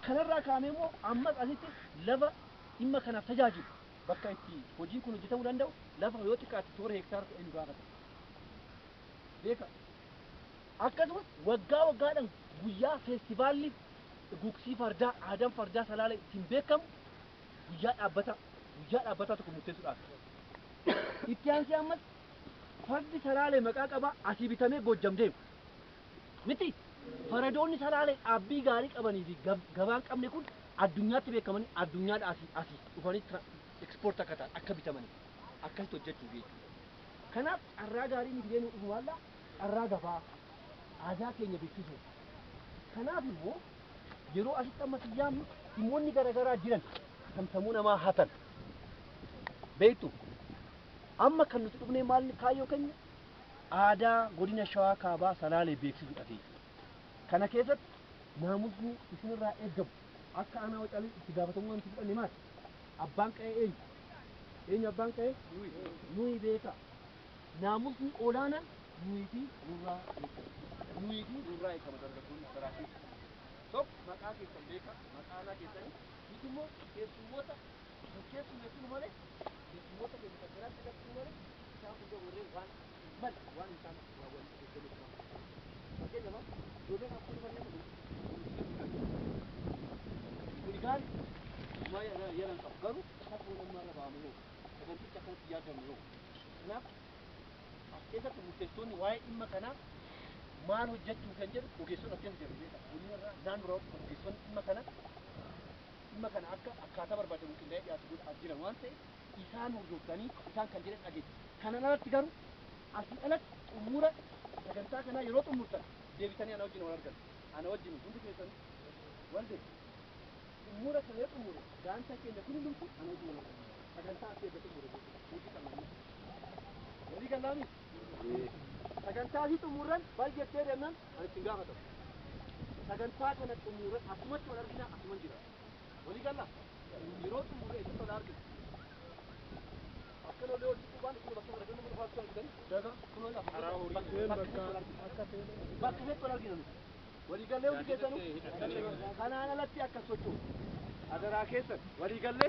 Kanarraa kaanee immoo ammas asitti lafa dhimma kanaaf tajaajilu bakka itti hojiin kun hojjetamuu danda'u lafa yoo xiqqaate toora hektaara 10 gaafata. Beeka. Akkasumas waggaa waggaadhaan guyyaa feestivaalli gugsii fardaa aadaan fardaa Salaalee ittiin beekamu guyyaa dhaabbataa tokko murteessuudhaaf. Itti aansee ammas fardi Salaalee maqaa qabaa asii bitamee Goojjam deemu. Miti faradoonni Salaalee dhaabbii gaarii qabanii fi gabaan qabne kun addunyaatti beekamanii addunyaadha asii dhufanii export akka ta'an akka bitamanii akkasitti hojjechuuf jechuudha. Kanaaf carraa gaarii ni fidee nu dhufu maallaa carraa gabaa aadaa keenya beeksisuuf. Kanaaf immoo yeroo asitti amma yaamnu dhimmoonni garaagaraa jiran kan sammuu namaa hatan beektu. Amma kan nuti dhufnee maalni kaayyoo keenya aadaa godina Shawaa Kaabaa Salaalee beeksisuudha jechuudha. Kana keessatti naamusni isinirraa eeggamu akka aanaa Wacaalee itti gaafatamummaa nuti fudhanne maali? Abbaan qa'ee eenyu? Eenyu abbaan qa'ee? Nuyi beeka. Naamusni olaanaan nuyi fi nurraa eegama. Nuyi fi nurraa eegama dargaggoonni karaa keessa. Tokko maqaa keessan beeka, maqaa aanaa keessanii, nuti immoo keessummoota nu keessummeessinu malee, keessummoota keenya kan biraatti agarsiisnu malee, isaan fuuldura warreen waan hin malle waan hin taane raawwannu eeggannoo cimaa. Fakkeenyaaf ijoolleen akkuma dhufan nama kuni gaarii yeran qabu garuu safuu nammarra ba'amu yoo sagantichi akkanatti yaadamu yoo. Kanaaf as keessatti murteessitoonni waa'ee dhimma kanaa maal hojjechuu kan jedhu ogeessonni as keessa jiru beeka. Godina irraa naannoo irraa ogeessonni dhimma kana akka akkaataa barbaadamu qindaa'ee dhiyaatu godha as jiran waan ta'eef isaan hordoftanii isaan kan jedhan dhageessu. Kanaan alatti garuu asii alatti xumura sagantaa kanaa yeroo xumurtan deebitanii ana wajjin wal argan. Ana wajjin hundi keessan wal beeku. Xumura kana yoo xumure gaantaa keenya kun hundumtu ana wajjin wal argan. Sagantaa asii erga xumure hojii qabna. Walii gallaami? Sagantaa asii xumurran bal jettee deemnan ani ittiin gaafatamu. Sagantaa kana xumurran asumatti wal argina, asuman jira. Walii gallaa? Yeroo xumurre eessatti wal argina? Akkana olii hojii qubaan kun bakka fardeen nama dhufaatu argitan. Daga kun ol bakka bakka feetti wal argina nuti. Walii gallee hundi keessanuu kanaan alatti akka socho'u. Adaraa keessan walii gallee.